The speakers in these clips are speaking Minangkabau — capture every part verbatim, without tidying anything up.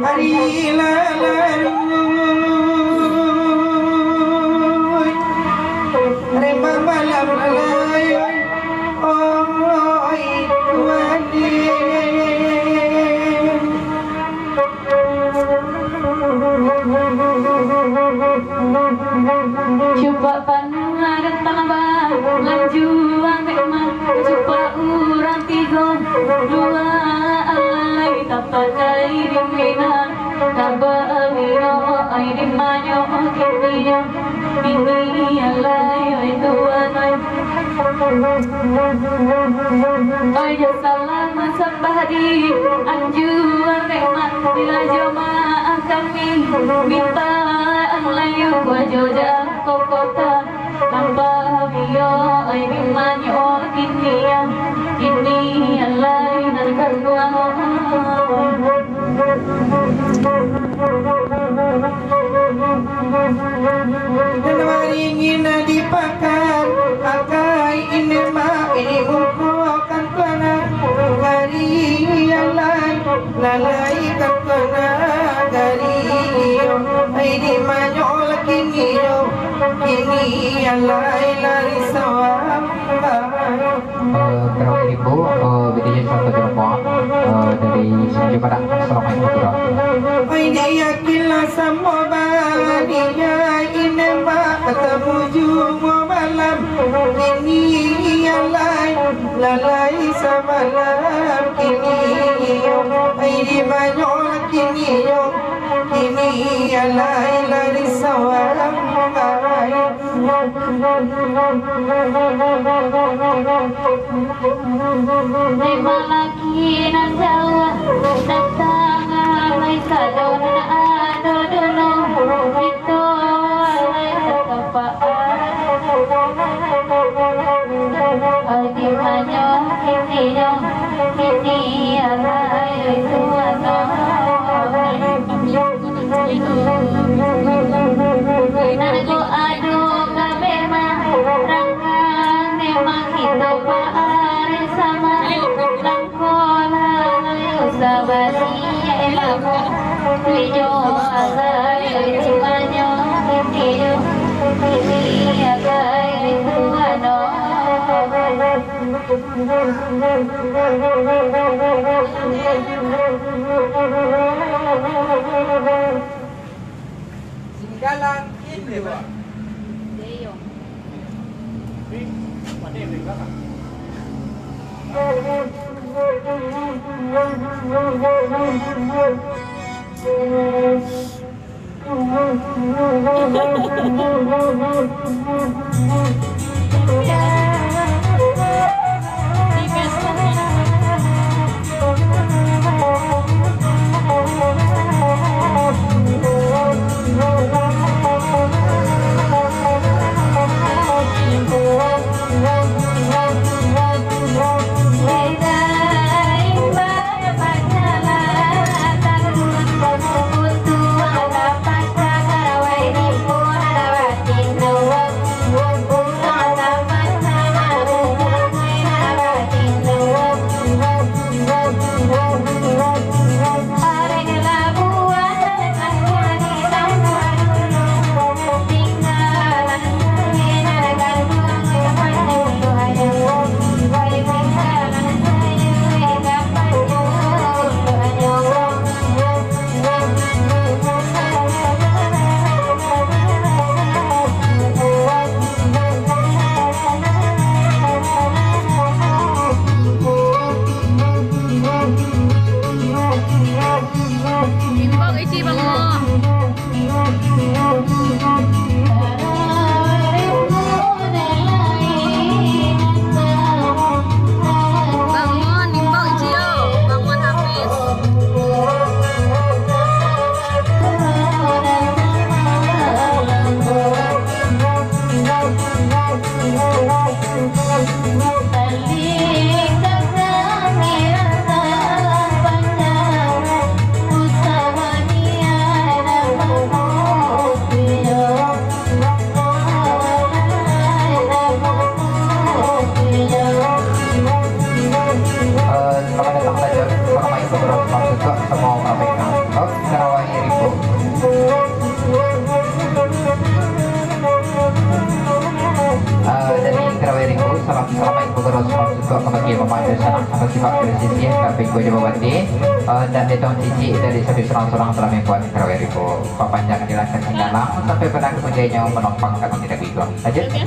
Ari lalaruih, rembang malam lalai, oi, tuan. Cupak panuah rantang balanjuang dek mah, cupak urang tigo, dua alai tapakai di Minang, tababio ai di manyo kini yo. Kini alai, oi tuan, oi. Oi, jo salam sambah di anjuang dek mah, bila jo maaf kami mintak layu, kuajo jako kota, tanpa biyo ai di manyo kini yo. Kini alai nan kaduo. Nan maringin di pakan, akai ini ma-, ini muko kan tuana. Ari alai, lalai kan tuana, ari iyo, ai di manyo lah kini yo, kini alai lari sawah. Eh, karawi limbo, eh, B T J satu Jerman, eh, dari Tanjung Padang. Assalamualaikum warahmatullahi wabarakatuh. Oi, diakilah samo badia, ine mak katamu juo malam. Kini alai, lalai samalam. Kini iyo, ai di manyo lah kini yo. Kini alai lari sawah. Dek malaki nan jauah, datang alai sadonyo ado dulu, kito alai tatapak. Ai di manyo kini yo, kini alai tuan. Nan ko ado ka bema, rangkang memang kito paareh sama. Nan ko lalu sabari elok, tujuh agai tuanyo, tujuh, tujuh agai tuanyo. Singgalang Indewa. Bangun. Bangun, imbau Cio. Bangun, Hafiz. Eh, selamat datang belajar. Selamat ikut terus masuk ke semua orang. Oh, Sarawak Rimbo. Ah, dari Karawai Ringo, salam, salamaik bagaro, salam sukok kabake mamak jo sanak, kabake Pak Presiden, kabake Gubernur Bupati, ah, dan detong cicik dari sabi surang-surang dalam lingkungan Karawai Ringo. Papanjang jalan ka Singgalang, sampai pado ka punyo nyo manompang ka Bukik Dago Iguang. Lanjut. Cek.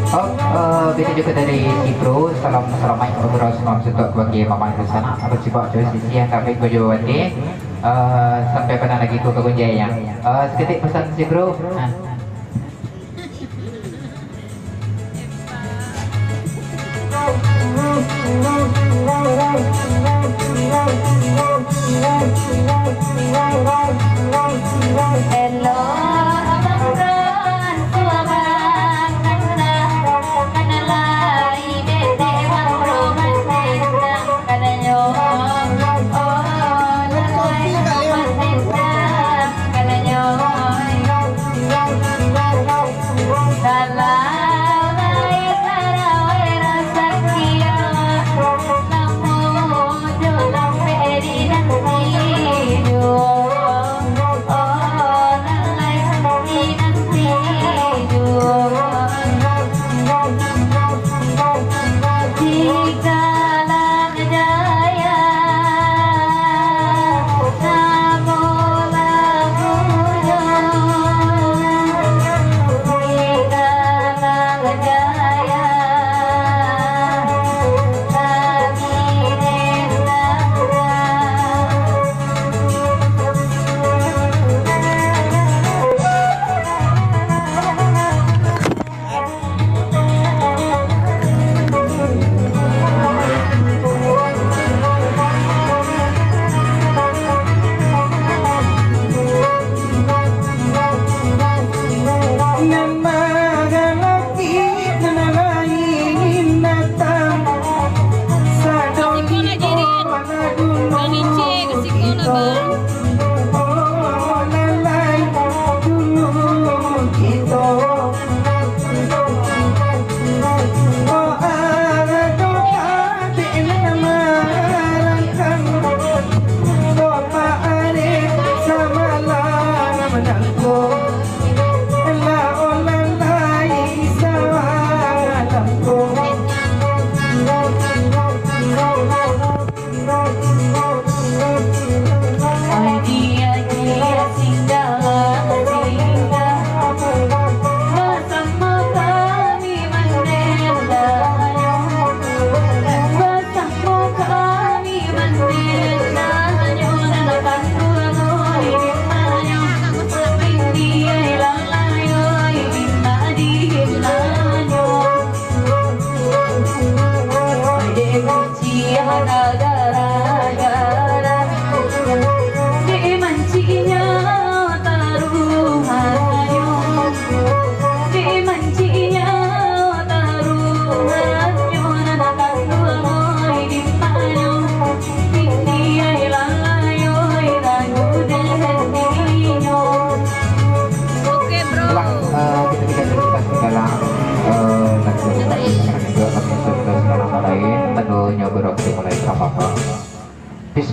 Oh, eh, baitu juo dari Sipro, salam salamaik, salam sukok kabake mamak di sanak, abah sibak jo sisi yang kami baju bati, eh, sampai pado lagi ko ka gunjai nyo. Eh, saketek pasan Sipro. Ha.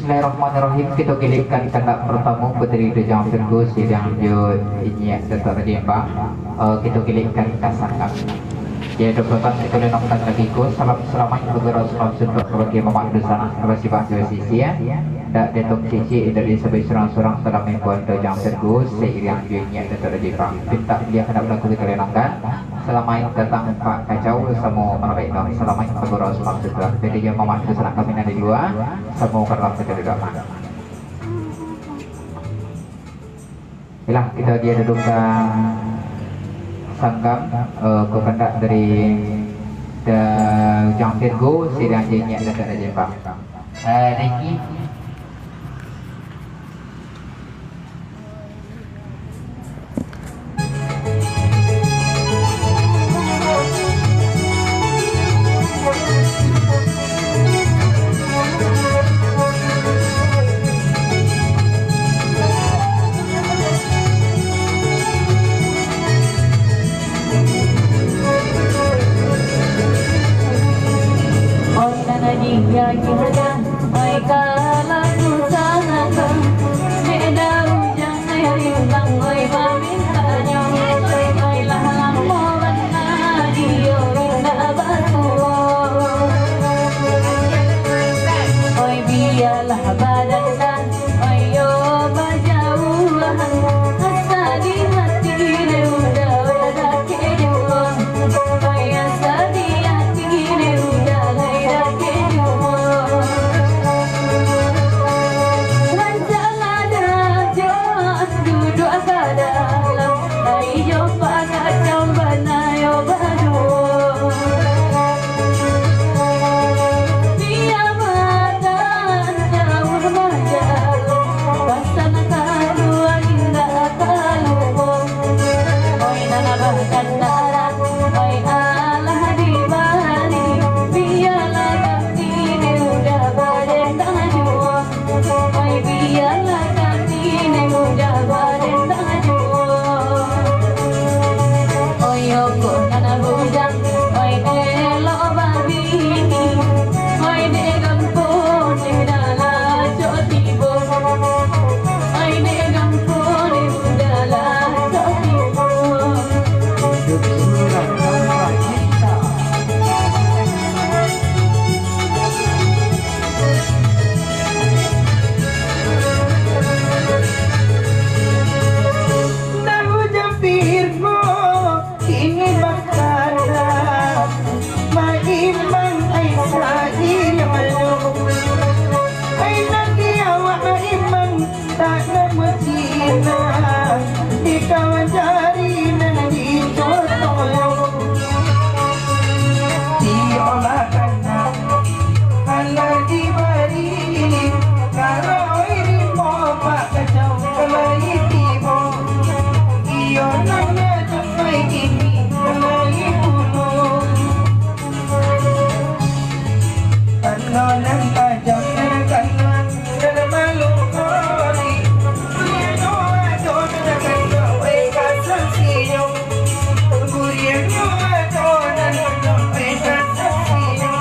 Bismillahirrahmanirrahim. Kito kilikkan kandak partamo Puteri Dujang Firgus, siriang jo inyiak Datuak Rajo Impang. Eh, kito kilikkan ka sanggam. Jadi, dapatan kito lenongkan lagi ko, salam salamaik bagurau, salam suntuak kabake mamak dunsanak, kabake abah jo sisia. Dak dietong cicik, dak disabuik surang-surang, salam imbuan Dujang Firgus, siriang jo inyiak Datuak Rajo Impang. Pintak baliak kandak balaku kito lenongkan. Salamaik datang Pak Kacau, samo marabaik dong. Salamaik bagurau, salam suntuak. Jadi, jo mamak dunsanak kami nan di lua, samo ka dalam kito duduak. Iyolah, kito agiah duduak ka sanggam, eh, ko kandak dari Da-, Dujang Firgus, siriang jo inyiak Datuak Rajo Impang. Eh, Niki. Oi, bialah badanda, oi, yo bajauahan, asa di hati ne udah dakek juo. Oi, asa di hati ne udah lai dakek juo. Rancak lah dah jo duduak ka dalam, ai jo Pak Kacau bana yo baduo. Bia matan jauah bajalan, pasan kalua indak kalupo. Oi, nan abah kandak, oi, alah dibari, bialah kami ne udah badendang juo. Oi, bialah kami ne udah badendang juo. Oi, yo ko nan bujang, oi, elok babini. Oi, dek gampo ne dah lah cok tibo. Oi, dek gampo ne dah lah cok tibo. Daun jampir ko kini bakana, maimang ai sairang lo. Ai nan di awak maimang, tak namo cina, di kawan jari nan di cotong lo. Iyolah kana, alah dibari, kalau iri mo Pak Kacau kalai tibo. Iyo nan ngajak mai kini kalai pulo. Tando nan tajam nan kanang, nan malu kori. Gurianyo ado nan kanang, weh, kasar sinyo. Gurianyo ado nan kanang, weh, kasar sinyo.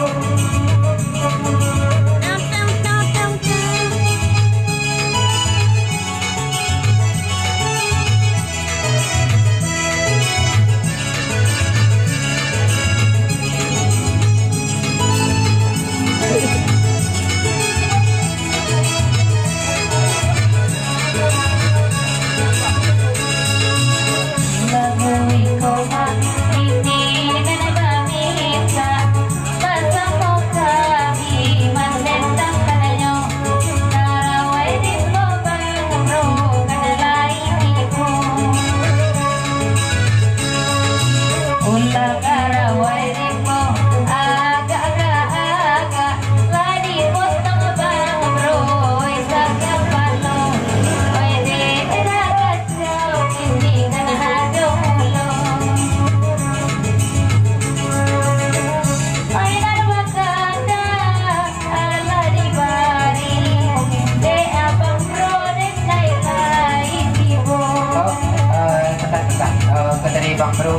Oh, eh, bentar, bentar. Eh, kata dari Bang Bro.